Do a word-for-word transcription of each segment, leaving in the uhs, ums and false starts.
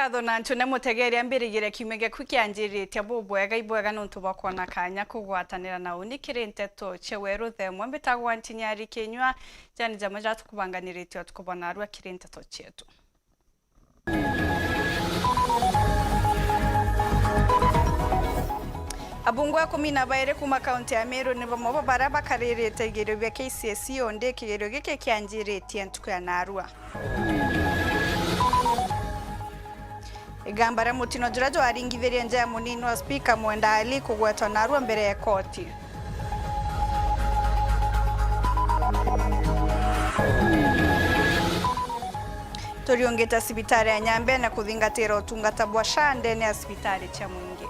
Ngatho na ntune mutegeri ambirigire kiumia giaku kianjiritie bubwega, ibwega nontu bwa kwona kanya kugwatanira na uni kiri nteto cia weru themwe. Mbitagwa Ntinyari Kinyua, jani jamwe jatukubanganiritie utuku bwa narua kiri nteto cietu. Abunge ikumi na bairi kuuma kaunti ya Meru ni bamwe ba baria bakaririte igerio bia K C S E, undi kigerio giki kianjiritie ntuku ya narua. Igamba ria mutino juria jwaringithirie nja ya munini wa spika Mwenda Ali kugwetwa narua mbere ya koti. Turiungite cibitari ya Nyambene kuthingatira utungata bwa SHA ndene ya cibitari cia mwingi.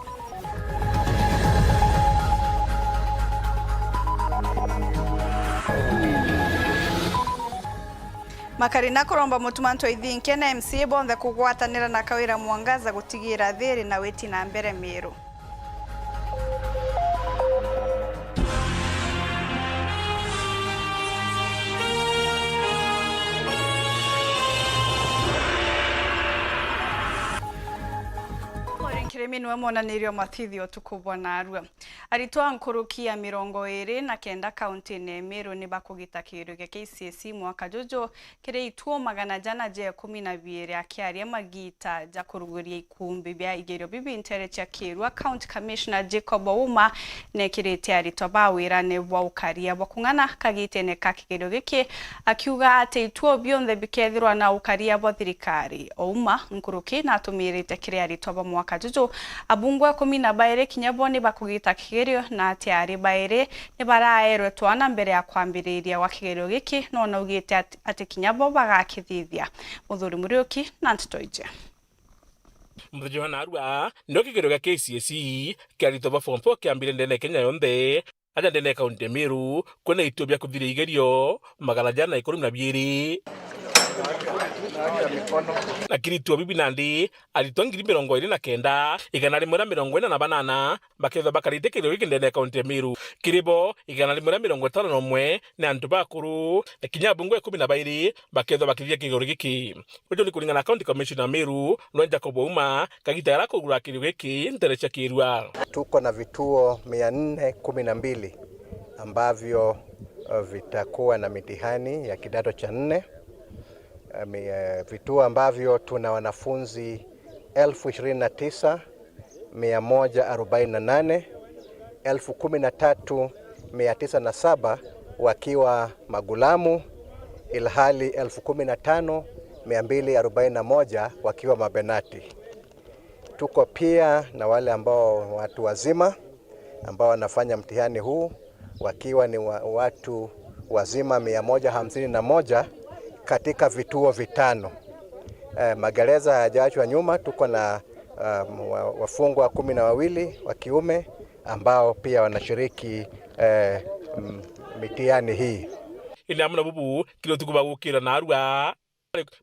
Makari na kuromba Mutuma Ntwaithinkia na M C A bonthe kugwatanira na Kawira Mwangaza gutigira thiri na witi na mbere Meru. Maureen Kirimi niwe monanirie o mathithi utuku bwa narua. Aritwa nkuruki ya mirongo iri na kenda kauntine ya Meru ni bakugita kigerio gia K C S E mwaka juju, kiri ituo magana jana ja ikumi na biiri. Akiaria magita ja kuruguria ikumbi bia igerio bibi ntere cia Kirua, County Commissioner Jacob Ouma nekirite aritwa ba wirane bwa ukaria bwa kung'ana kagitene ka kigerio giki, akiuga ati ituo bionthe bikethirwa na ukaria bwa thirikari. Ouma nkuruki natumirite kiri aritwa ba mwaka juju, abunge ikumi na bairi kinya bo ni bakugita kigerio, na ati ari bairi ni baraerwe twana mbere ya kwambiriria gwa kigerio giki, no naugite ati, ati kinya bo bagakithithia. Muthuri Muriuki na nteto iji. Muthenya wa narua, nio kigerio gia K C S E kia aritwa ba form four kiambire ndene ya Kenya yonthe, aja ndene ya kaunti ya Meru, kwina ituo bia kuthiria igerio magana jana na ikumi na biiri. Na kiri ituo bibi nandi, aritwa ngiri mirongo iri na kenda, igana rimwe na mirongo ina na banana bakethwa bakarite kigerio giki ndene ya kaunti ya Meru. Kiri bo, igana rimwe na mirongo itano na umwe ni antu bakuru, na kinya abunge ikumi na bairi bakethwa bakithithia kigerio giki. Uju ni kuringana na County Commissioner Meru, nwe Jacob Ouma, kagita garia kugura kigerio giki ntere cia Kirua. Tuko na vituo mia nne kumi na mbili ambavyo, eh, vitakuwa na mitihani ya kidato cha nne. Eh, mi-, eh, vituo ambavyo tuna wanafunzi elfu ishirini na tisa, mia moja arobaini na nane, elfu kumi na tatu, mia tisa na saba wakiwa magulamu, ilhali elfu kumi na tano, mia mbili arobaini na moja wakiwa mabenati. Tuko pia na wale ambao watu wazima ambao wanafanya mtihani huu, wakiwa ni wa-, watu wazima mia moja hamsini na moja katika vituo vitano. Eh, magereza hayajaachwa nyuma, tuko na, um, wa-, wafungwa kumi na wawili wa kiume ambao pia wanashiriki, eh, m-, mitihani hii. Indi amwe na bubu, kiri utuku bwa gukira narua,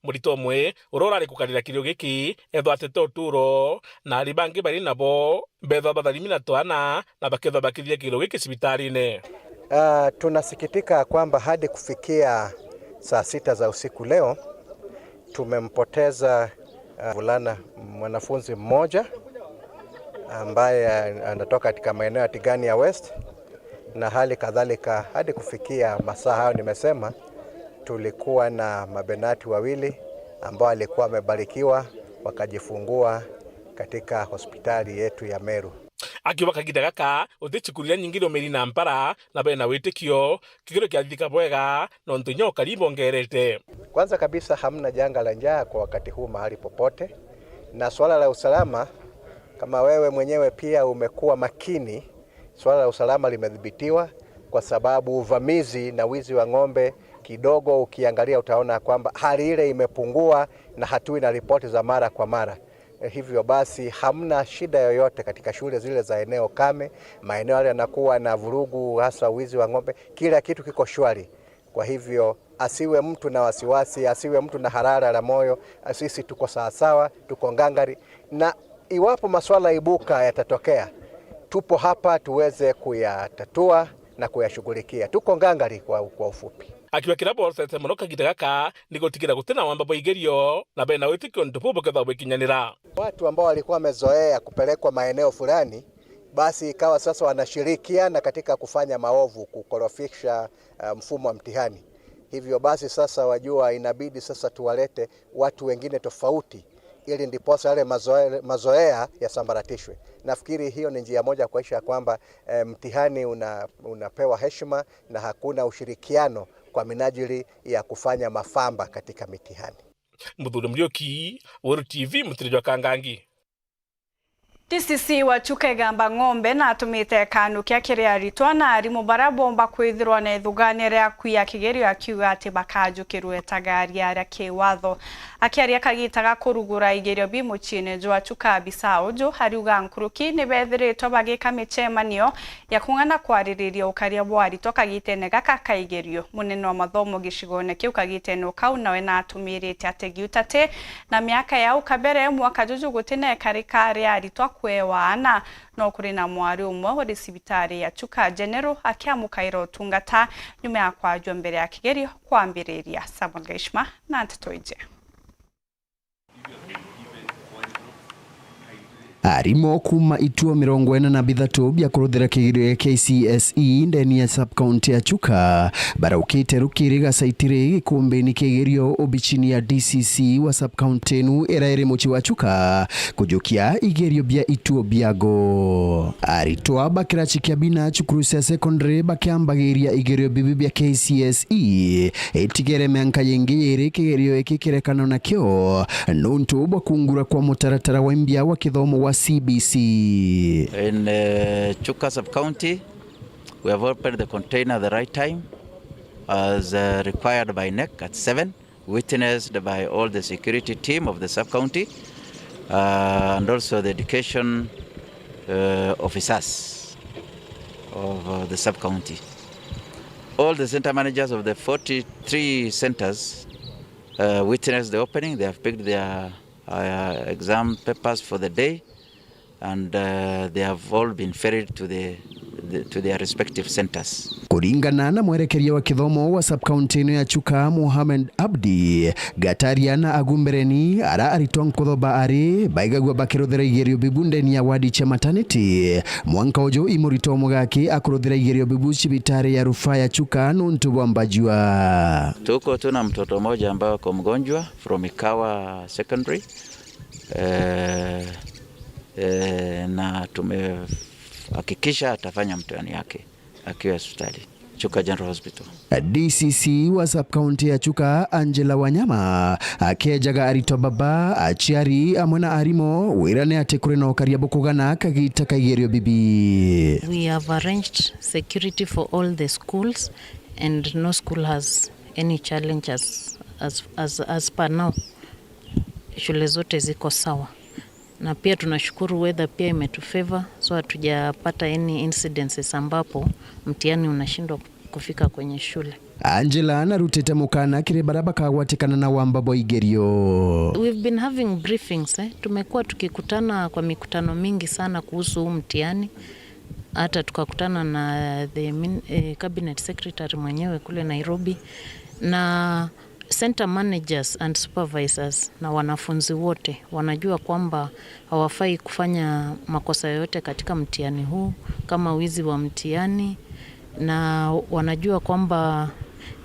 muritwa umwe uria urari kukarira kigerio giki, ethwa atete uturo, na ari bangi bari nabo, bethwa batharimi na twana, na bakethwa bakithithia kigerio giki cibitarine. Ah, tunasikitika kwamba hadi kufikia saa sita za usiku leo, tumempoteza, ah, mvulana, mwanafunzi mmoja ambaye, ah, anatoka katika maeneo ya Tigania West, na hali kadhalika hadi kufikia masaa hayo nimesema, tulikuwa na mabenati wawili ambao walikuwa wamebarikiwa wakajifungua katika hospitali yetu ya Meru. Akiuga kagita gaka, guti cukuru iria nyingi irumiri na mpara, na bena witikio, kigerio kiathithika bwega, nontu inya ukari ibongerete. Kwanza kabisa, hamna janga la njaa kwa wakati huu mahali popote, na swala la usalama, kama wewe mwenyewe pia umekuwa makini, swala la usalama limedhibitiwa, kwa sababu uvamizi na wizi wa ng'ombe kidogo, ukiangalia utaona kwamba hali ile imepungua na hatui na ripoti za mara kwa mara. Eh, hivyo basi, hamna shida yoyote katika shule zile za eneo kame, maeneo yale yanakuwa na vurugu, hasa wizi wa ng'ombe, kila kitu kiko shwari. Kwa hivyo, asiwe mtu na wasiwasi, asiwe mtu na harara la moyo. Sisi tuko sawasawa, tuko ngangari, na iwapo maswala ibuka yatatokea, tupo hapa tuweze kuyatatua na kuyashughulikia. Tuko ngangari kwa, kwa ufupi. Akiuga kiria borosete mono kagiita gaka ni gutigira gutina wamba bwa igerio na bena witikio untu buu bukethirwa bwikinyanira. Watu ambao walikuwa wamezoea kupelekwa maeneo fulani, basi ikawa sasa wanashirikiana katika kufanya maovu, kukorofisha, eh, mfumo wa mtihani. Hivyo basi sasa wajua inabidi sasa tuwalete watu wengine tofauti ili ndiposa yale mazoe-, mazoea yasambaratishwe. Nafikiri hiyo ni njia moja ya kuhakikisha kwamba, eh, mtihani una-, unapewa heshima na hakuna ushirikiano kwa minajili ya kufanya mafamba katika mitihani. Muthuri Muriuki, Weru T V, Mutiri jwa Kangangi. D C C wa Chuka Igamba Ng'ombe na atumite kanukia kiri aritwa na arimu baria bomba kwithirwa na ithugania ria kwia kigerio, akiuga ati bakajukirwe ta gari aria kiwatho. Akiaria kagiita ga kurugura igerio bi muciine jwa Chuka Bisau ju, ariuga nkuruki ni bethiritwe bagika micemanio ya kung'ana kwaririria ukaria bwa aritwa kagitene gaka ka igerio. Munene wa mathomo gicigone kiu kagitene kau nawe natumirite ategi utati na miaka ya au kabere mwaka juju gutina ikarika ria aritwa kwewa ana. No kuri na mwari umwe uri cibitari ya Chuka General akiamukaira utungata nyuma ya kwajua mbere ya kigerio kwambiriria. Samuel Gaishma na nteto iji. Arimu kuuma ituo mirongo ina na bithatu bia kuruthira kigerio gia K C S E ndeni ya sub-county ya Chuka baraukite rukiri gacaitiri gikumbini kia igerio obichini ya D C C wa sub-county inu iria iri mucii wa Chuka kujukia igerio bia ituo biago. Aritwa ba kirachi kia bina cukuru cia secondary bakiambagiria igerio bibi bia K C S E itigere mianka yingi yiri kigerio giki kirekano nakio nuntu bwa kungura kwa mutaratara wa imbia wa kithomo wa C B C. In, uh, Chuka sub-county, we have opened the container at the right time as, uh, required by NEC at seven, witnessed by all the security team of the sub-county, uh, and also the education, uh, officers of, uh, the sub-county. All the center managers of the forty-three centers, uh, witnessed the opening. They have picked their, uh, exam papers for the day, and, uh, they have all been ferried to the, the, to their respective centers. Kuringana na mwerekeria wa kithomo wa sub-county ino ya Chuka, Mohamed Abdi, Gataria na Agumbereni, ara aritwa nkutho ba ari baigagua bakiruthira igerio bibu ndeni ya wadi cia maternity, mwanka uju i murito mugaki akuruthira igerio bibu cibitari ya rufaa ya Chuka nuntu bwa mbajua. Tuko tuna mtoto mmoja ambaye ako mgonjwa from Ikawa Secondary. Eh, eh, na tumehakikisha atafanya mtihani yake akiwa hospitali, Chuka General Hospital. D C C wa sub-county ya Chuka, Angela Wanyama, akejaga aritwa baba, aciari, amwe na arimu, wira ni ati kuri na ukaria bukugana kagita ka igerio bibi. We have arranged security for all the schools and no school has any challenges as, as, as per now. Shule zote ziko sawa. Na pia tunashukuru weather pia imetufavor, so hatujapata any incidences ambapo mtihani unashindwa kufika kwenye shule. Angela anarutite mukana kiri baria bakagwatikana na wamba bwa igerio. We've been having briefings, eh. Tumekuwa tukikutana kwa mikutano mingi sana kuhusu huu mtihani. Hata tukakutana na the min-, eh, cabinet secretary mwenyewe kule Nairobi. Na center managers and supervisors na wanafunzi wote wanajua kwamba hawafai kufanya makosa yoyote katika mtihani huu, kama wizi wa mtihani, na wanajua kwamba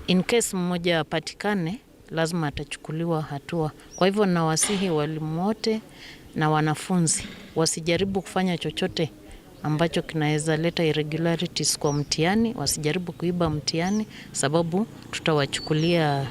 in case mmoja apatikane, lazima atachukuliwa hatua. Kwa hivyo, nawasihi walimu wote na wanafunzi wasijaribu kufanya chochote ambacho kinaweza leta irregularities kwa mtihani, wasijaribu kuiba mtihani, sababu tutawachukulia.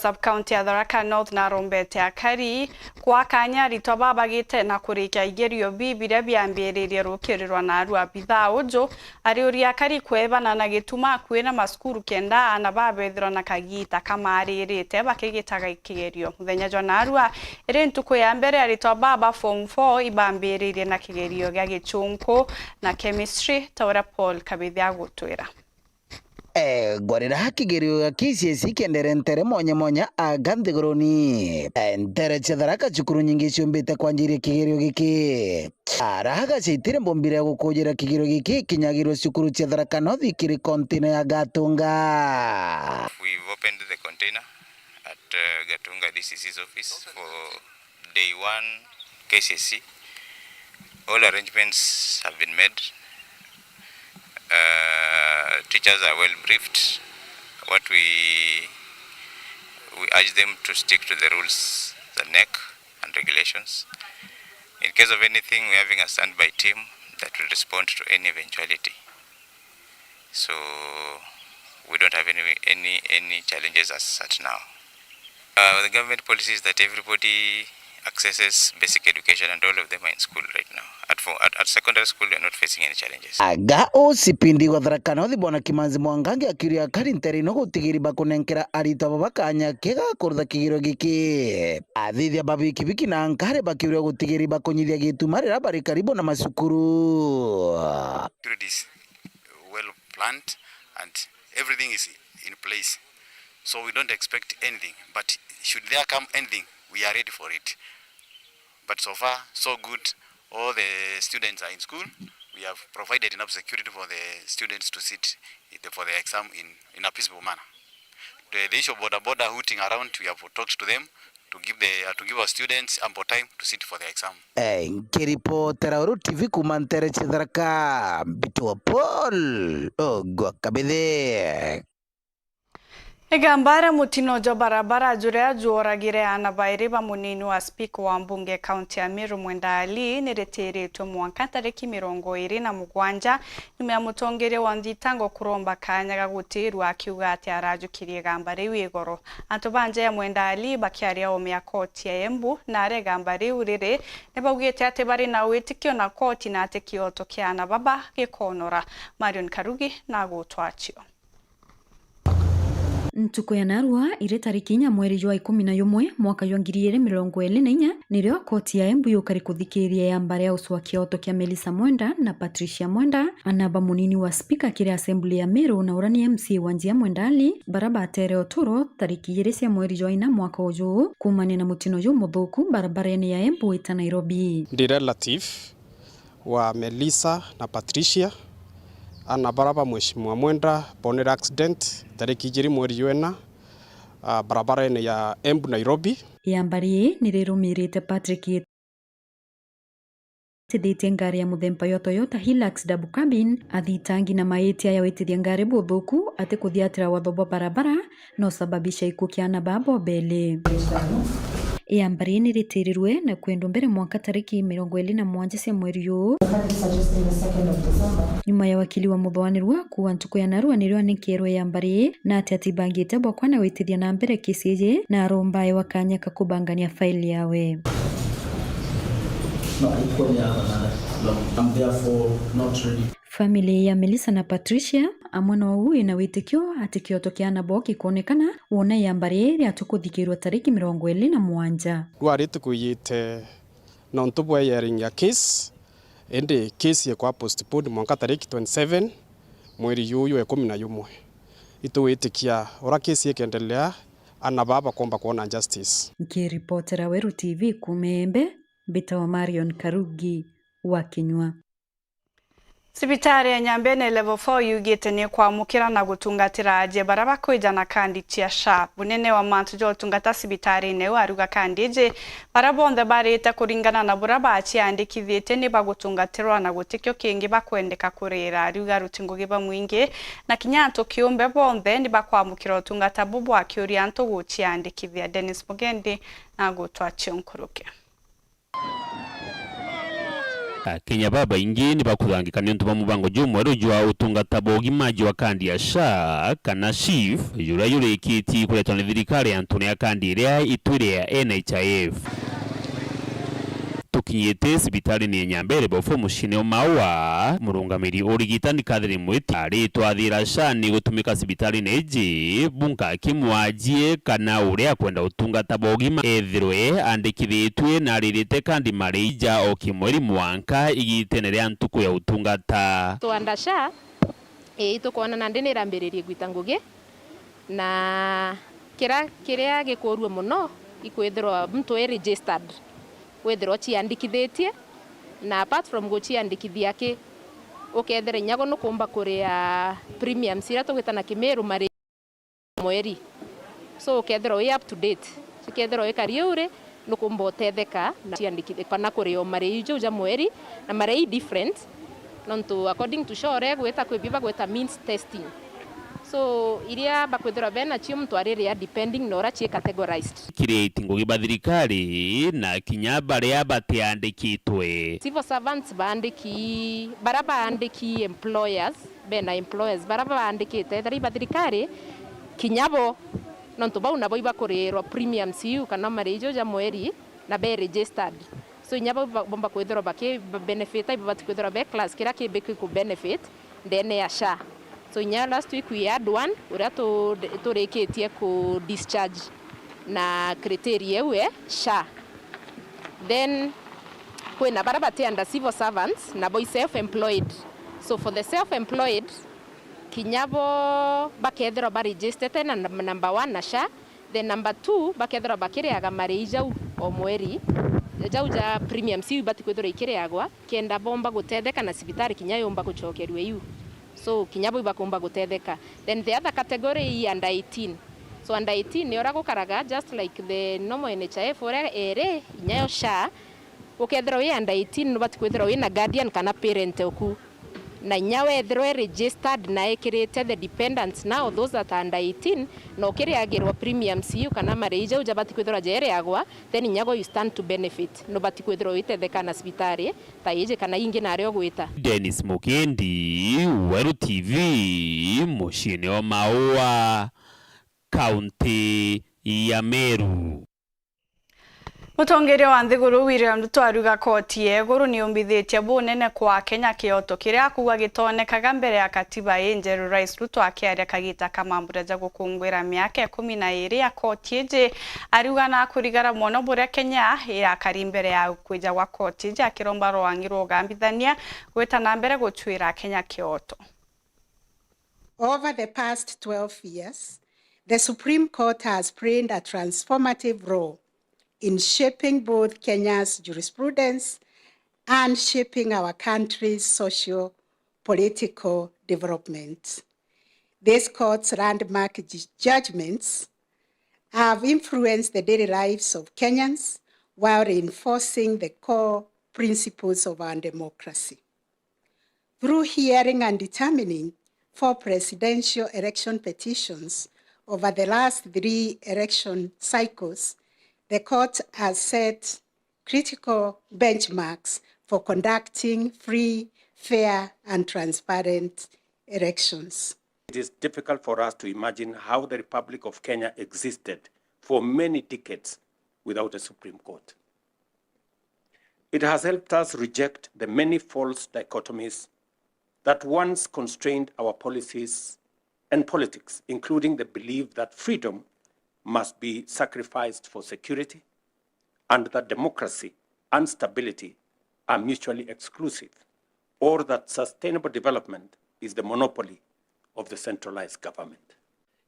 Sub-county ya Tharaka North na Rumbete Akari kwa kanya aritwa babagite na kurikia igerio bi biria biambiririe rukirirwa na aru abithaa uju, ariuria Akari kwebana na gituma akui na macukuru kenda aana babethirwa na kagiita kamaririte bakigitaga kigerio. Muthenya jwa narua iri ntuku ya mbere aritwa baba form four ibambiririe na kigerio gia gichunku na chemistry, ta uria Paul Kabithi agutwira. Egwa rira kigerio gia K C S E kiendere ntere mwanya mwanya aga nthiguruni. E, ntere cia Tharaka cukuru nyingi ciumbite kwanjiria kigerio giki. Araga ciaitire mbombire ya gukujira kigerio giki kinyagirwe cukuru cia Tharaka North kiri container ya Gatunga. We've opened the container at, uh, Gatunga D C C's office for day one K C S E. All arrangements have been made. Uh, teachers are well briefed. What we, we urge them to stick to the rules, the NEC and regulations. In case of anything, we're having a standby team that will respond to any eventuality. So we don't have any, any, any challenges as at now. Uh, the government policy is that everybody accesses basic education and all of them are in school right now. At, for, at, at secondary school, we are not facing any challenges. Aga O C P D wa Tharaka North Bwana Kimanzi Mwangangi akiuria akari ntere ino gutigiri bakunenkera aritwa baba kanya kega kurutha kigerio giki. Athithia ba bikibiki na nkari bakiuria gutigiri bakunyithia gituma riria bari karibu na macukuru. Security is well planned and everything is in place. So we don't expect anything, but should there come anything, we are ready for it. But so far, so good. All the students are in school. We have provided enough security for the students to sit for the exam in, in a peaceful manner. The, the issue of boda boda hooting around, we have talked to them to give the, uh, to give our students ample time to sit for the exam. Eh, nkiripotera Uru T V kuuma ntere cia Tharaka, mbitwa Paul Ogwa Kabithe. Igamba ria mutino jwa barabara juria jworagire aana bairi ba munini wa spika wa mbunge kaunti ya Meru Mwenda Ali niritiritwe mwanka tariki mirongo iri na mugwanja, nyuma ya mutongeria wa nthitango kuromba kanya ga gutirua akiuga ati arajukirie igamba riu igoro. Antu ba nja ya Mwenda Ali bakiaria oome ya koti ya Embu naria igamba riu riri, ni baugite ati bari na witikio na koti na ati kioto kia aana baba gikonora. Marion Karugi na agutwachio. Ntuku ya narua iri tariki inya mweri jwa ikumi na jumwe mwaka jwa ngiri igiri mirongo iri na inya, nirio koti ya Embu yukari kuthikiria ya mbare ya ucwa kioto kia Melissa Mwenda na Patricia Mwenda, aana ba munini wa spika kiri assembly ya Meru na uria ni M C A wa Njia Mwenda Ali, bara batere uturo tariki igiri cia mweri jwa ina mwaka uju, kuumania na mutino jumuthuku barabarene ya Embu ita Nairobi. Ndi relative wa Melissa na Patricia, aana bara ba Mheshimiwa Mwenda bonere accident tariki igiri mweri jwa ina, ah, barabarene ya Embu Nairobi. Iamba rii nirirumirite Patrick yitithitie ngari ya muthemba jwa Toyota Hilux double cabin, athitangi na maitia ya witithia ngari buthuku ati kuthiatira watho bwa barabara no sababisha ikuo kia aana baa bobele. Iamba rii niritirirwe na kwendwa mbere mwanka tariki mirongo iri na mwanja cia mweri juu. Nyuma ya wakili wa muthoanirwa kuuga ntuku ya narua nirio anekerwe iamba rii na ati atibangite bwakwa na witithia na mbere kesi iji na arombaewa kanya ka kubangania faili yawe. No, it could be another long. I'm therefore not ready. Family ya Melissa na Patricia amwe nou ina witikio ati kioto kia aana bao gikonekana wona iamba rii riatua kuthikirwa tariki mirongo iri na mwanja. Riu ariti kwiyite nontu bwa hearing ya case, indi case ikwa postpone mwanka tariki twenty seven mweri juju wa ikumi na jumwe. Itugwitikia uria case ikendelea, aana baa bakomba kwona justice. Nkiripotera Weru T V kuuma Embu, mbitawa Marion Karugi wa Kinyua. Cibitari ya Nyambene Level four yugite ni kwamukira na gutungatira ajie bara bakwija na kandi cia SHA. Bunene wa mantu ja utungata cibitarine iu aruga kandi iji, bara bonthe barite kuringana na bura baciandikithitie ni bagutungatirwa na gutikio kingi bakwendeka kurira. Ariuga aruti ngugi ba mwingi na kinya antu kiumbe bonthe ni bakwamukira utungata bubu akiuria antu guciandikithia. Dennis Mugendi na agutwachio nkuruki. Akenya babaingi ni bakuthangika niuntu bwa mubango jumweru jwa utungata bwa ugima jwa kandi ya SHA kana SHIF, juria jurikitie kuretwa ni thirikari antune ya kandi iria itwire ya N H I F. Tukinyite cibitarine ya Nyambere Bofo muciine o Maua, murungamiri urigitani Catherine Mwiti aritwathira SHA ni gutumika cibitarine iji, bunka akimwajie kana uria akwenda utungata bwa ugima ethirwe andikithitue na aririte kandi mariji ja o kimweri mwanka igitene ria ntuku ya utungata. To under SHA, Ii, tukwona nandi ni irambiririe gwita ngugi, na kira, kiria gikuurua mono ikwithirwa muntu e registered, withirwa uciandikithitie, na apart from guciandikithia ki, ukethira inya gwe nukumba kuria premiums iria tugwita na Kimiru mari mweri. So ukethirwa wi up to date, ukethirwa wikari uri, nukumba utetheka na ciandikithia kana kuria o marei jau ja mweri, na marei different, nontu according to SHA uria igwita kwi bio bagwita means testing. So iria bakwithirwa benacio muntu ariria depending na uria cii categorized. Create ngugi ba thirikari na kinya baria batiandikitwe. Civil servants baandiki, baria baandiki employers, bena employers baria baandikite, ethira i ba thirikari, kinya bo, nontu bau nabo ibakurirwa premiums iu kana marei jau ja mweri, na be registered. So inya bau ba-, bomba kwithirwa baki ba-, benefit, ibabati kwithirwa be class kiria kimbi kiku benefit ndene ya SHA. So inya last week we had one uria tu-, turikitie ku discharge na criteria iu e SHA. Then kwina baria bati under civil servants, nabo i self employed. So for the self employed, kinya bo bakethirwa ba registered na num-, number one na SHA. Then number two, bakethirwa bakiriaga marei jau o mweri, jau ja premiums iu ibati kwithirwa ikiriagwa, kenda bomba gutetheka na cibitari kinya yumba gucokerua iu. So kinya bo ibakumba gutetheka. Then the other category i under eighteen. So under eighteen ni uria gukaraga just like the normal N H I F uria eri, inyayo SHA. Ukethirwa wi under eighteen, nubati kwithirwa wina guardian kana parent oku. Na inya wethirwa e registered na ekirite the dependents now, those that are under eighteen, na ukiriagirwa premiums iu kana marei jau jabati kwithirwa jeriagwa, then inya go you stand to benefit. Nubati kwithirwa witetheka na cibitari ta iji kana ingi naria ugwita. Dennis Mukendi, Weru T V, muciini o Maua, kaunti ya Meru. Mutongeria wa nthiguru William Ruto ariuga koti ya iguru niyumbithitie bunene kwa Akenya kioto kiria akuuga gitonekaga mbere ya katiba injeru. Rais Ruto akiaria kagita ka mambura ja gukungwira miaka ikumi na iiri ya koti iji, ariuga na kurigara mono buria Kenya irakari mbere ya kwija gwa koti iji, akiromba rwangi rwa ugambithania gwita na mbere gucuira Akenya kioto. Over the past twelve years, the Supreme Court has played a transformative role in shaping both Kenya's jurisprudence and shaping our country's socio-political development. This court's landmark ju-, judgments have influenced the daily lives of Kenyans while reinforcing the core principles of our democracy. Through hearing and determining four presidential election petitions over the last three election cycles, the court has set critical benchmarks for conducting free, fair, and transparent elections. It is difficult for us to imagine how the Republic of Kenya existed for many decades without a Supreme Court. It has helped us reject the many false dichotomies that once constrained our policies and politics, including the belief that freedom must be sacrificed for security and that democracy and stability are mutually exclusive, or that sustainable development is the monopoly of the centralized government.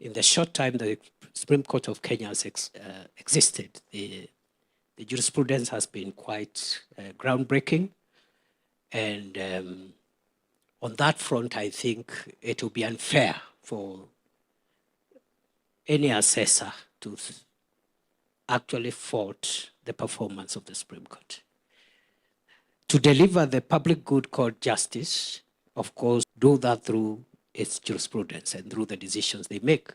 In the short time the Supreme Court of Kenya has ex-, uh, existed, the, the jurisprudence has been quite, uh, groundbreaking, and, um, on that front, I think it will be unfair for any assessor to th-, actually fault the performance of the Supreme Court. To deliver the public good called justice, of course, do that through its jurisprudence and through the decisions they make.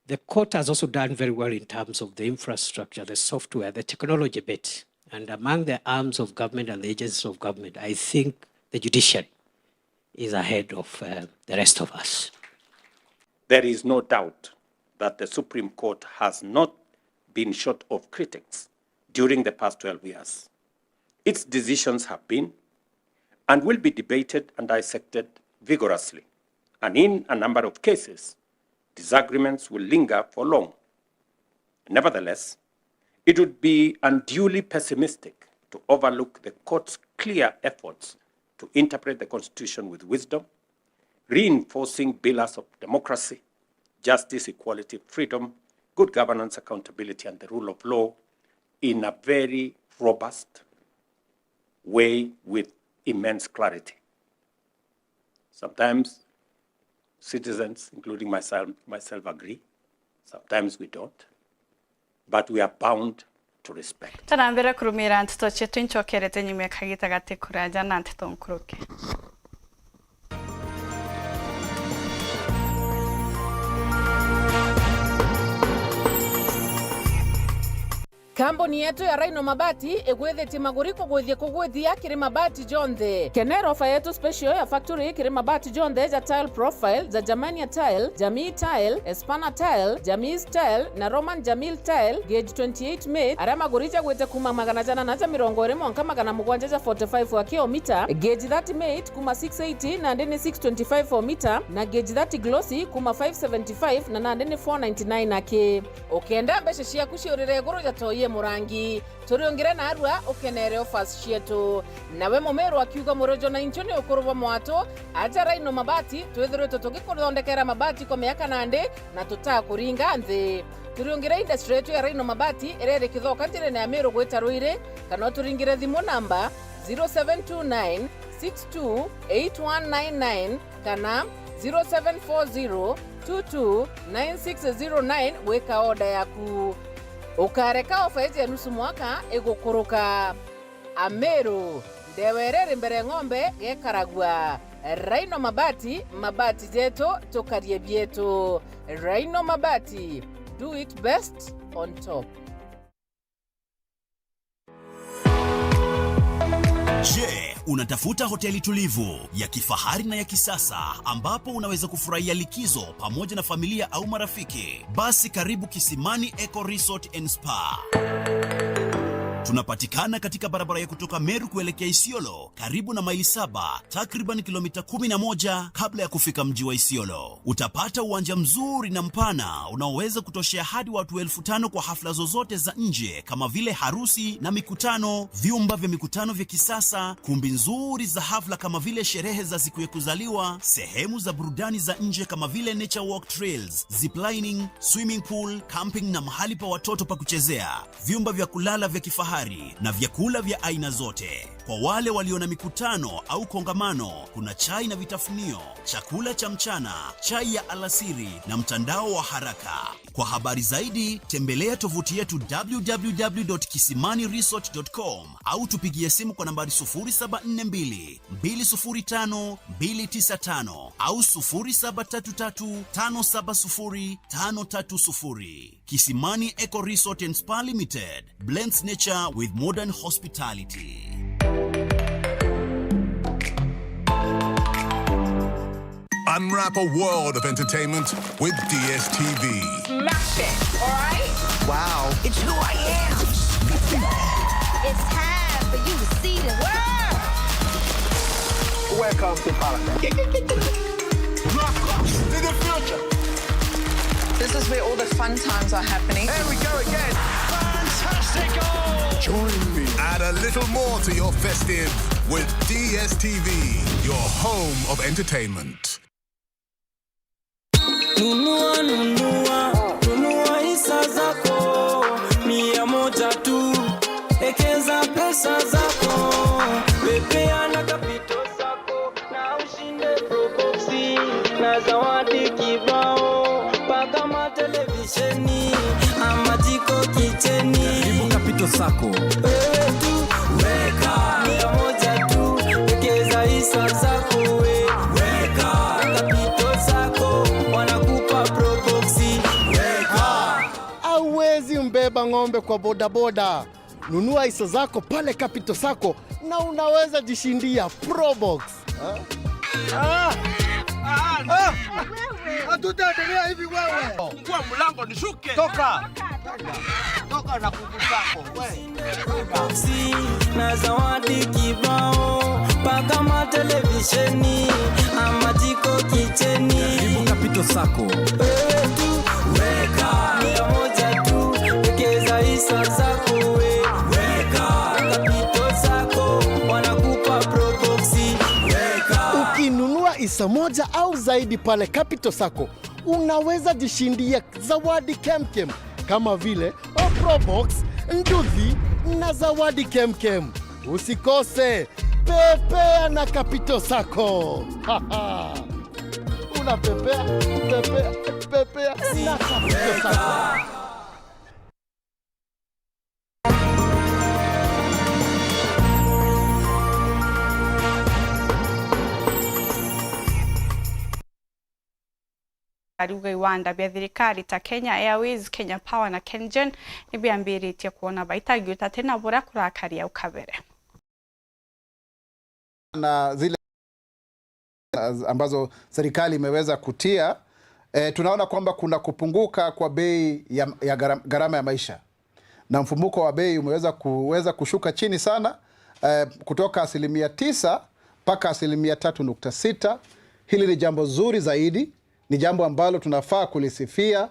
The court has also done very well in terms of the infrastructure, the software, the technology bit. And among the arms of government and the agencies of government, I think the judiciary is ahead of, uh, the rest of us. There is no doubt that the Supreme Court has not been short of critics during the past twelve years. Its decisions have been and will be debated and dissected vigorously, and in a number of cases, disagreements will linger for long. Nevertheless, it would be unduly pessimistic to overlook the court's clear efforts to interpret the Constitution with wisdom, reinforcing pillars of democracy, justice, equality, freedom, good governance, accountability, and the rule of law in a very robust way with immense clarity. Sometimes citizens, including myself, myself agree. Sometimes we don't. But we are bound to respect. Tanambire kurumira nteto cietu, incokerete nyuma ya kagita gati kuraja na nteto nkuruki. Kambuni yetu ya Rhino Mabati igwithitie maguri kugwithia kugwithia kiri mabati jonthe. Kenera ofa yetu special ya factory kiri mabati jonthe ja tile profile, ja Germania tile, Jamii tile, Espana tile, Jamis tile na Roman Jamil tile, gauge twenty-eight mate, aria maguri jagwite kuma magana janana ja mirongo iri mwanka magana mugwanja ja forty-five wa kilomita, gauge thirty mate kuma six eighty nandi ni six twenty-five o mita, na gauge thirty glossy kuma five seventy-five na nandi ni four ninety-nine aki. Ukenda mbeca ciaku ciurire iguru ja toi e murangi, turiungire narua ukenere offers cietu. Nawe mumiru akiuga murojo na inchu ni ukuru bwa mwatu, aja Rhino Mabati, twithiritwe tugikuthondekera mabati kwa miaka nandi na tutakuringa nthi. Turiungire industry yetu ya Rhino Mabati iria iri Kithoka njirene ya Miru gwita Ruiri, kana uturingire thimu namba zero seven two nine six two eight one nine nine kana zero seven four zero two two nine six zero nine gwika order yaku. Ukareka ofa iji ya nusu mwaka igukuruka. Ameru, ndewa iria iri mbere ng'ombe gekaragua. Rhino Mabati, mabati jetu, tukarie bietu. Rhino Mabati, do it best on top. Je, unatafuta hoteli tulivu, ya kifahari na ya kisasa ambapo unaweza kufurahia likizo pamoja na familia au marafiki? Basi karibu Kisimani Eco Resort and Spa. Tunapatikana katika barabara ya kutoka Meru kuelekea Isiolo, karibu na Maili Saba, takriban kilomita kumi na moja kabla ya kufika mji wa Isiolo. Utapata uwanja mzuri na mpana unaoweza kutoshea hadi watu elfu tano kwa hafla zozote za nje kama vile harusi na mikutano, vyumba vya mikutano vya kisasa, kumbi nzuri za hafla kama vile sherehe za siku ya kuzaliwa, sehemu za burudani za nje kama vile nature walk trails, ziplining, swimming pool, camping na mahali pa watoto pa kuchezea, vyumba vya kulala vya kifahari na vyakula vya aina zote. Kwa wale walio na mikutano au kongamano, kuna chai na vitafunio, chakula cha mchana, chai ya alasiri na mtandao wa haraka. Kwa habari zaidi, tembelea tovuti yetu w w w dot kisimani resort dot com au tupigie simu kwa nambari sufuri saba nne mbili, mbili sufuri tano, mbili tisa tano au sufuri saba tatu tatu, tano saba sufuri, tano tatu sufuri. Kisimani Eco Resort and Spa Limited blends nature with modern hospitality. Unwrap a world of entertainment with D S T V. Smash it, all right? Wow. It's who I am. It's time for you to see the world. Welcome to paradise. Welcome to the future. This is where all the fun times are happening. Here we go again. Fantastical! Join me. Add a little more to your festive with D S T V, your home of entertainment. Nunua, nunua, nunua hisa zako, mia moja tu. Ekeza pesa zako, pepea na kapito zako, na ushinde Probox na zawadi kibao, paka matelevisheni, ama jiko kicheni. Karibu Capital Sacco. Wewe tu weka mia moja tu, ekeza hisa zako we, weka Capital Sacco, wanakupa Probox, weka. Hauwezi mbeba ng'ombe kwa bodaboda. Nunua hisa zako pale Capital Sacco na unaweza jishindia Probox. Ah! Ah! Ah! Ah! Hatutaendelea hivi wewe. Fungua mlango nishuke. Toka. Toka na kuku zako, we. Si, na zawadi kibao, paka matelevisheni, ama jiko kicheni. Karibu Capital Sacco. Wewe tu weka mia moja tu, ekeza hisa zako we, weka Capital Sacco, wanakupa Probox, weka. Ukinunua Isa moja au zaidi pale Capital Sacco, unaweza jishindia zawadi kemkem kama vile Probox, nduthi na zawadi kemkem. Usikose, pepea na Capital Sacco. Unapepea, pepea, pepea na Capital Sacco. Ariuga iwanda bia thirikari ta Kenya Airways, Kenya Power na KenGen ni biambiritie kwona baita giutate na buria kurakari au kabere. Na zile ambazo serikali imeweza kutia, eh, tunaona kwamba kuna kupunguka kwa bei ya, ya gharam-, gharama ya maisha. Na mfumuko wa bei umeweza kuweza kushuka chini sana, eh, kutoka asilimia tisa mpaka asilimia tatu nukta sita. Hili ni jambo zuri zaidi, ni jambo ambalo tunafaa kulisifia.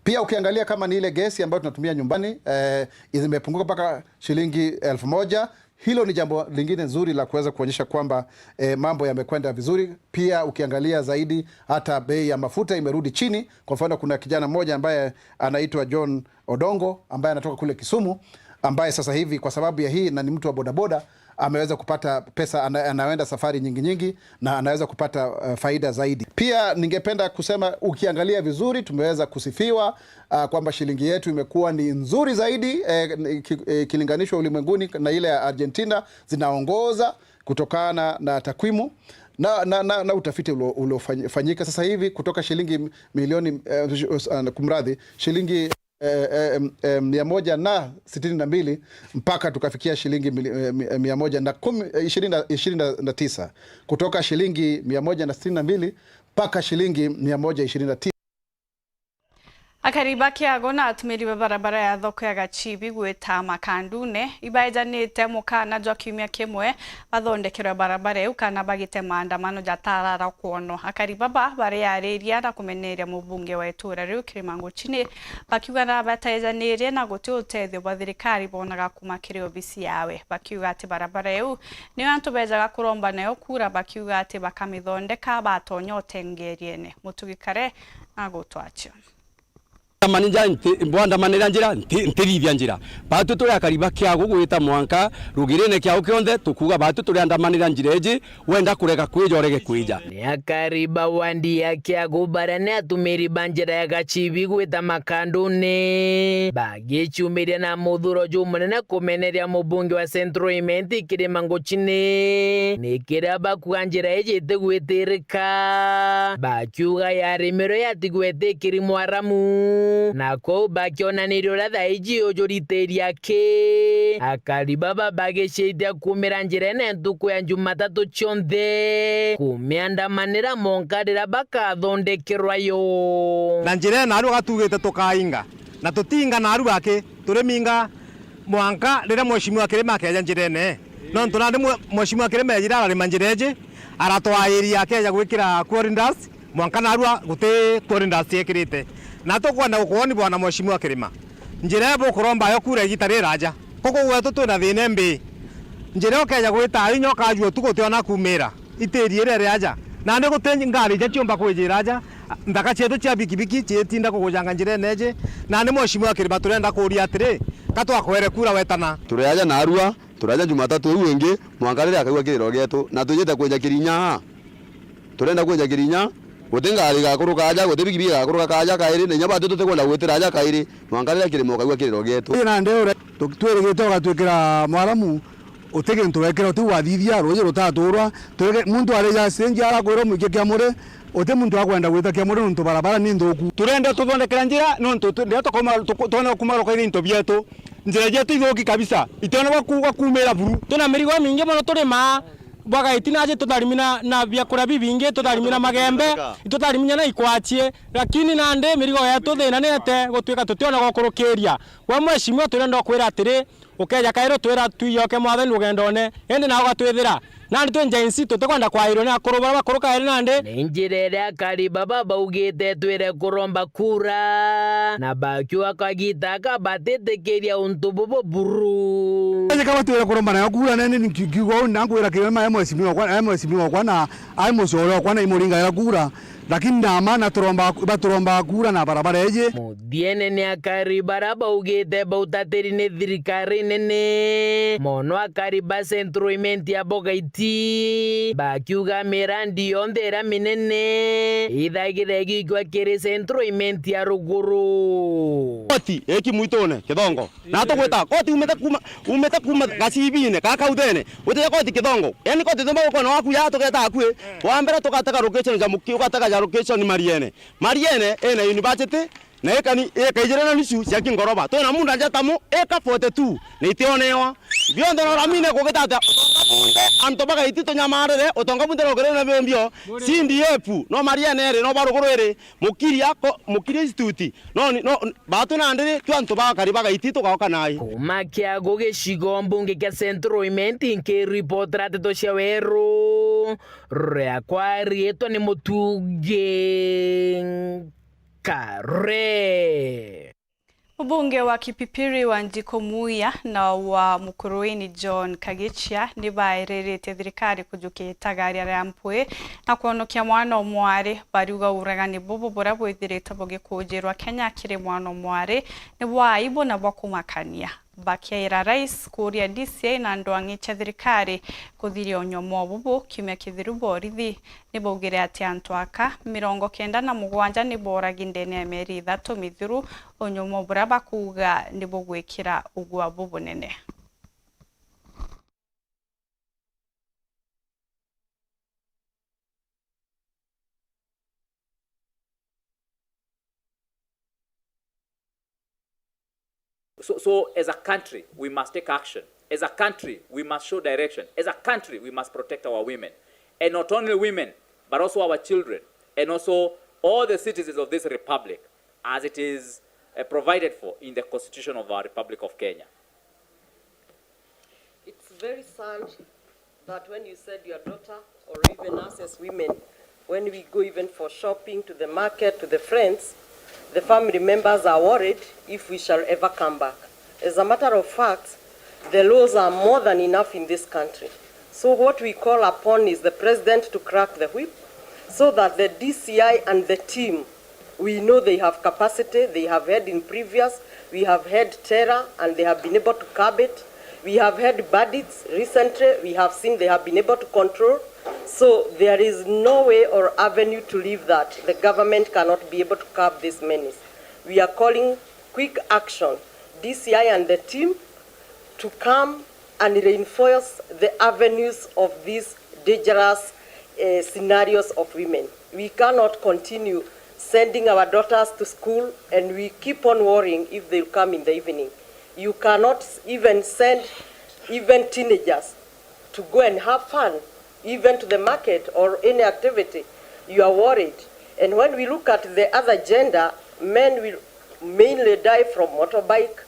Pia ukiangalia kama ni ile gesi ambayo tunatumia nyumbani, eh, zimepunguka mpaka shilingi elfu moja. Hilo ni jambo lingine nzuri la kuweza kuonyesha kwamba, eh, mambo yamekwenda vizuri. Pia ukiangalia zaidi, hata bei ya mafuta imerudi chini. Kwa mfano, kuna kijana mmoja ambaye anaitwa John Odongo, ambaye anatoka kule Kisumu, ambaye sasa hivi kwa sababu ya hii, na ni mtu wa bodaboda, ameweza kupata pesa, ana-, anaenda safari nyingi nyingi na anaweza kupata, eh, faida zaidi. Pia ningependa kusema, ukiangalia vizuri, tumeweza kusifiwa, ah, kwamba shilingi yetu imekuwa ni nzuri zaidi, eh, ki-, eh, ikilinganishwa ulimwenguni na ile ya Argentina, zinaongoza kutokana na takwimu na, na, na, na utafiti ulio-, uliofanyika. Sasa hivi kutoka shilingi milioni, eh, sh-, uh, kumradhi, shilingi, eh, eh, em, eh, mia moja na sitini na mbili mpaka tukafikia shilingi mili-, eh, mi-, eh, mia moja na kumi, eh, ishirini na, ishirini na tisa. Kutoka shilingi mia moja na sitini na mbili mpaka shilingi mia moja ishirini na tisa. Akari ba Kiagu na atumiri ba barabara ya thoko ya Gachibi gwita Makandune ibaejanite mukana jwa kiumia kimwe bathondekerwe barabara iu kana bagite maandamano jatarara kwonwa. Akari baba bariariria na kumeneria mubunge wa itura riu Kirima Nguchini, bakiuga na bataejanirie na guti utethio bwa thirikari bonaga kuma kiri obisi yawe, bakiuga ati barabara iu niyo antu bejaga kuromba nayo kura, bakiuga ati bakamithondeka batonya utengeriene. Mutugi Kare na gutwachio. Ndamanija nti-, bwandamanira njira, nti-, ntirithia njira. Batwi turi akari ba Kiagu gwita mwanka rugirine Kiagu kionthe, tukuuga batwi turi andamanira njira iji, wenda kurega kwija, urege kwija. Ni akari ba wandi ya Kiagu baria ni atumiri ba njira ya Gachibi gwita Makandune, bagiciumiria na muthuro jumunene kumeneria mubunge wa Central Imenti Kirima Nguchini, ni kiria bakuuga njira iji itigwitirika, bakiuga yarimirwe yatigwe itikiri mwaramu, na kou bakionaniria uria thaa iji ujuritiria ki. Akari baba bagiciitia kuumira njirene ntuku ya Jumatatu cionthe, kumiandamanira monka riria bakathondekerwa yo. Na njira ii naarua gatugite tukainga, na tutiinga naarua aki, turiminga mwanka riria Mheshimiwa Kirima akeeja njirene. Nontu nandi mwe-, Mheshimiwa Kirima eejire ararima njira iji, aratwairia akeeja gwikira quarry dust, mwanka naarua guti quarry dust ekirite. Na tukwenda gukwoni bwana Mheshimiwa Kirima, njira ii bukuromba yo kuura igiita riraja. Guku gwetu twina thiina imbi. Njira ukeeja gwita inya ukajua utuku utiona kuumira. Itiri iria iri aja. Nandi guti ngari iria ciumba kwijira aja. Nthaka cietu cia bikibiki ciitinda kugujanga njirene iji. Nandi Mheshimiwa Kirima turenda kuuria atiri, ka twakwere kuura wetana? Turi aja naarua, turi aja Jumatatu iu ingi, mwanka riria akaigua kiriro gietu, na twijite kwija Kirinya aa. Turenda kwija Kirinya, guti ngari igakuruka aja, guti bikibiki igakuruka kaaja kairi, na inya batwi tutikwenda gwitira aja kairi, mwanka riria Kirima ukaigua kiriro gietu. Ii nandi uria tu-, twirigite ugatwikira mwaramu, uti gintu wekira, uti gwathithia, ruuji rutaturwa, turege, muntu arija stage arakwirwa mwikie Kiamuri, uti muntu akwenda gwita Kiamuri nontu barabara ni nthuku. Turenda tuthondekera njira nontu tu-, ndio tukauma, tuku-, twona kumaruka into bietu. Njira cietu ithuki kabisa. Itiona gwa ku-, gwa kuumira buru. Twina mirigo imingi mono turimaa, bwa gaiti naji tutharimi na, na biakuria bibingi, tutharimi na magembe, itutharimi na ikwachie, lakini nandi mirigo yetu thina ni ete gutuika tutiona gwa kurukiria. We mheshimiwa, turenda ukwira atiri, ukeja kairi utwira twiyoke mwathani rugendone, indi nawe ugatwithira. Nandi twi Gen Z tutikwenda kwairwa ni akuru baria bakuru kairi nandi. Ni njira iria akari baba baugite twire kuromba kura, na bakiuga kagiita aka batitikiria untu bubu buru. Eje kaba twira kuromba nayo kura, nene ni nki-, nkiuga uu, na nkwira kirema ya mheshimiwa kwa, ya mheshimiwa kwa na ai mucore okwa na imuringaira kura, lakini ndama na turomba, baturomba kura na barabara eje. Muthiene ni akari bara baugite bautatiri ni thirikari nene mono, akari ba Central Imenti ya Bogaiti bakiuga mirandi yonthe iria minene ithagire igikwa kiri Central Imenti ya ruguru. Koti iki mwitune Kithongo. Na tugwita koti umite kuma, umite kuma gacibine ka kauthene. Witite koti Kithongo. Yani koti tumba ukono waku ya tugeta akui. Wa mbere tugatega location ja muki, ugatega ja location Mariene. Mariene ina university na ikani ikaijire na nusu cia kingoroba. Twina munda njatamu ika forty two na itionewa. Bionthe no ramine kugita atia? Antu bagaiti tunyamarire, utonga bunte rugire na biombio. C D F no Mariene iri no baruguru iri. Mukiria ko, Mukiria Institute. No, no, batu nandi ri, twa antu bakari bagaiti tugaoka nai. Kuma Kiagu gicigo mbunge kia Central Imenti, nkiripotera nteto cia weru, riakwa riitwa ni Mutungi Kare. Mubunge wa Kipipiri Wanjikũ Muya na wa Mukuruini John Kagichia ni bairiritie thirikari kujukia itagaria ria mpwi na kwonokia mwana o mwari. Bariuga uragani bubu buria bwithirite bugikujirwa Kenya kiri mwana o mwari ni bwa aibu na bwa kumakania, bakiaira rais kuuria D C I na ndwang'i cia thirikari kuthiria unyomo bubu. Kiumia kithiru borithi ni baugire ati antu aka mirongo kenda na mugwanja ni booragi ndene ya mieri ithatu mithiru, unyomo buria bakuuga ni bugwikira ugua bubunene. So, so as a country, we must take action. As a country, we must show direction. As a country, we must protect our women. And not only women, but also our children. And also all the citizens of this republic, as it is, uh, provided for in the Constitution of our Republic of Kenya. It's very sad that when you send your daughter, or even us as women, when we go even for shopping, to the market, to the friends, the family members are worried if we shall ever come back. As a matter of fact, the laws are more than enough in this country. So what we call upon is the president to crack the whip so that the D C I and the team, we know they have capacity, they have had in previous, we have had terror and they have been able to curb it. We have had bandits recently, we have seen they have been able to control. So there is no way or avenue to leave that. The government cannot be able to curb this menace. We are calling quick action, D C I and the team, to come and reinforce the avenues of these dangerous, eh, scenarios of women. We cannot continue sending our daughters to school and we keep on worrying if they'll come in the evening. You cannot even send even teenagers to go and have fun, even to the market or any activity. You are worried. And when we look at the other gender, men will mainly die from motorbike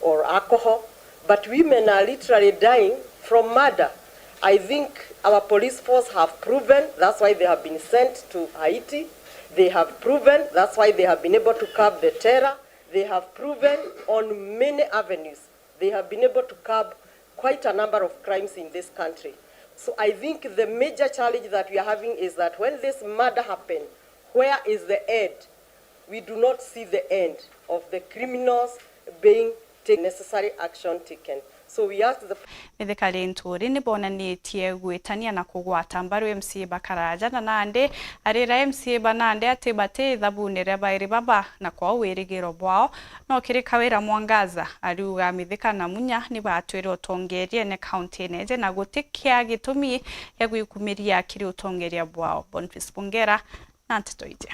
or alcohol, but women are literally dying from murder. I think our police force have proven, that's why they have been sent to Haiti. They have proven, that's why they have been able to curb the terror. They have proven on many avenues, they have been able to curb quite a number of crimes in this country. So I think the major challenge that we are having is that when this murder happened, where is the end? We do not see the end of the criminals being taken, necessary action taken. So we ask the Mithika Linturi ni bonanitie gwitania na kugwata mbaru M C A ba Karaja na Nandi, arira M C A ba Nandi ati bati ithabuni ria bairi baba, na kwou wirigiro bwao no kiri Kawira Mwangaza. Ariuga Mithika na Munya ni batwire utongeriene kaunti-ini iji na guti kia gitumi gia gwikumiria kiri utongeria bwao. Boniface Bungera na nteto iji.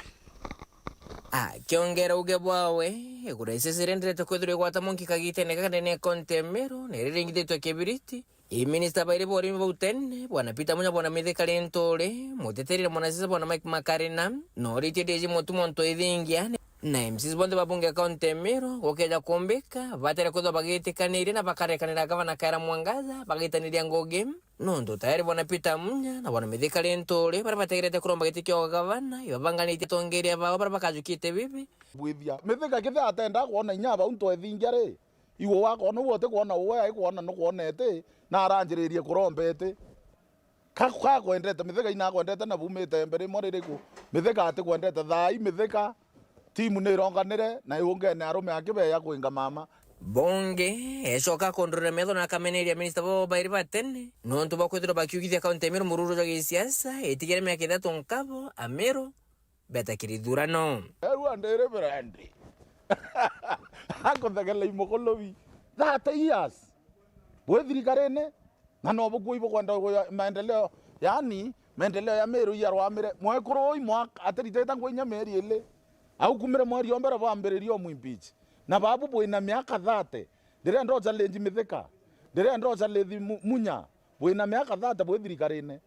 Akiongera uge bwawe, iguru ya icecere ndirete kwithirwa igwata mwanki kagitene gaka ndene ya kaunti ya Meru, na iria iringithitwe kibiriti. I minista bairi ba urimi bau tene, bwana Peter Munya, bwana Mithika Linturi, muteteri na mwanasiasa bwana Mike Makarina, na uritie D I G Mutuma Ntwithingia, na M Cs bonthe ba bunge ya kaunti ya Meru, gukeja kumbika, batere kwithirwa bagitikaniria na bakarekanira gavana Kawira Mwangaza, bagitaniria ngugi. Nontu tayari bwana Peter Munya na bwana Mithika Linturi, baria bategerete kuromba giti kia ugavana, ibabanganitie atongeria bao baria bakajukite bibi. Bwithia. Mithika kethira atenda kwona inya bau Ntwithingia ri, Igwe wakoona uu utikwona, uwe aikwona nukwonete, na aranjiririe kuromba iti. Ka, ka kwendete Mithika, ina akwendete na bumite mbere imwe ririku? Mithika atikwendete. Thaa ii Mithika, timu ni ironganire na iungene arume akibeya kwinga mama. Bonge ecoka akondorera metho na akameneria minista babo bairi ba tene nontu bwa kwithirwa bakiugithia kaunti ya Meru mururu jwa gisiasa itigere miaka ithatu nkabo Ameru beta kirithurano. Erua ndiri brandi. Akuthegela imukulubi. Thirty years. Bwi thirikarine, na no bukui bukwenda kuya-, maendeleo, yaani, maendeleo ya Meru iarwamire. Mwekuru uu imwaka atiritite ngui inya mieri ili. Au kumire mweri o mbere bwambiririe umwimpeach. Na babu bwina miaka thirty. Ndirenda uchallenge Mithika. Ndirenda uchallenge Mu-, Munya. Bwina miaka thirty bwi thirikarine.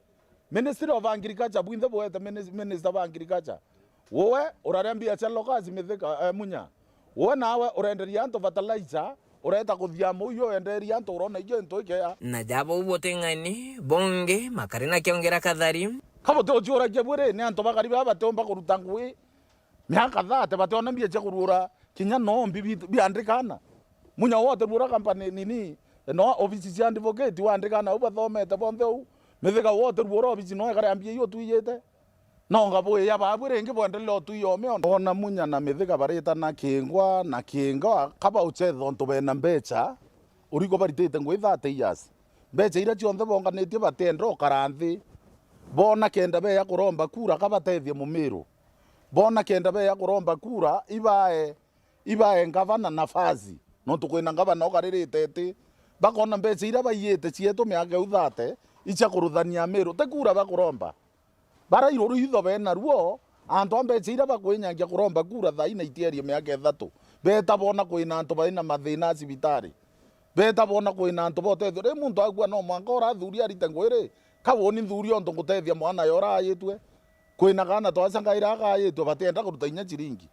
Ministry of Agriculture, bwinthe bwete minis-, minister ba agriculture. Uwe uraria mbia cia locust Mithika, eh, Munya. Uwe nawe urenderia antu fertilizer, ureta kuthiama uyu wenderia antu, urona ijo into ikea. Na jabo u buteng'ani, bonge, makari na kiongera kathari. Ka buti uciuragia bwiri, ni antu bakari baa batiumba kuruta ngui. Miaka thirty bationa mbia cia kuruura kinya no mbi bi-, biandikana. Munya wote ruura company nini, no ofisi cia advocate wandikana u bathomete bonthe u. Mithika wote ruura ofisi no ekare mbia iyo twiyite. No ngabo ya babu ringi bwendelea utwi yome ona. Ona Munya na Mithika baritana kingwa na kingwa, kaba uchetha untu bena mbecha, uriko baritite ngui thirty years. Mbecha iria cionthe bonganitie batienda ukara nthi. Bona kenda beya kuromba kura kabatethie Mumiru. Bona kenda beya kuromba kura, ibae, ibae ngavana nafasi, nontu kwina ngavana ukaririte iti. Bakona mbecha iria baiyite cietu miaka iu thirty, icia kuruthania Miru, ti kura bakuromba. Barairwo ruitho bena ruo, antu a mbecha iria bakwinyangia kuromba kura thaa ii na itierie miaka ithatu. Beta bona kwina antu bari na mathina a cibitari. Beta bona kwina antu botethio. Ri muntu akua no mwanka urathuri arite ngui ri, ka woni nthuri ontu ngutethia mwana yo urayitwe. Kwina kaana twaca ngaira akayitwe, batienda kuruta inya ciringi.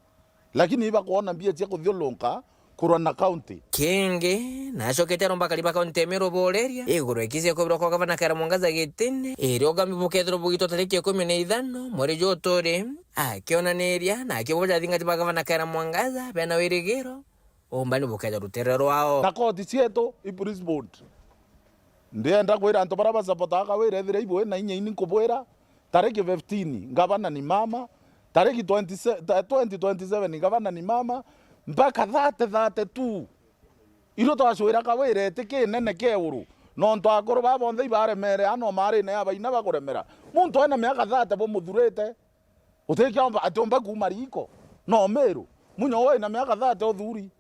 Lakini ibakwona mbia cia kuthiurunka kurwa na kaunti. Kingi, nacokete aromba akari ba kaunti ya Meru boreria iguru ya kisi ya kwibirwa kwa gavana Kawira Mwangaza gitine, iria ugami bukethirwa bugitwa tariki ikumi na ithano mweri juu turi, akionaniria na akiuga athingati ba gavana Kawira Mwangaza bena wirigiro umbani bukeja rutere rwao. Na koti cietu i police bond. Ndienda kwira antu baria basapotaga Kawira ethire ibwe na inya ini nkubwira, tariki fifteen, ngavana ni mama, tariki twenty, ta-, twenty twenty-seven, ngavana ni mama, mpaka thirty thirty-two. Irio twacwira Kawira iti kinene kia iguru, nontu akuru baa bonthe ibaremere, ano marine ya baina bakuremera. Muntu ena miaka thirty bumuthurite, utikiomba, atiumba kuuma riko. No Miru, Munya uu ina miaka thirty uthuri.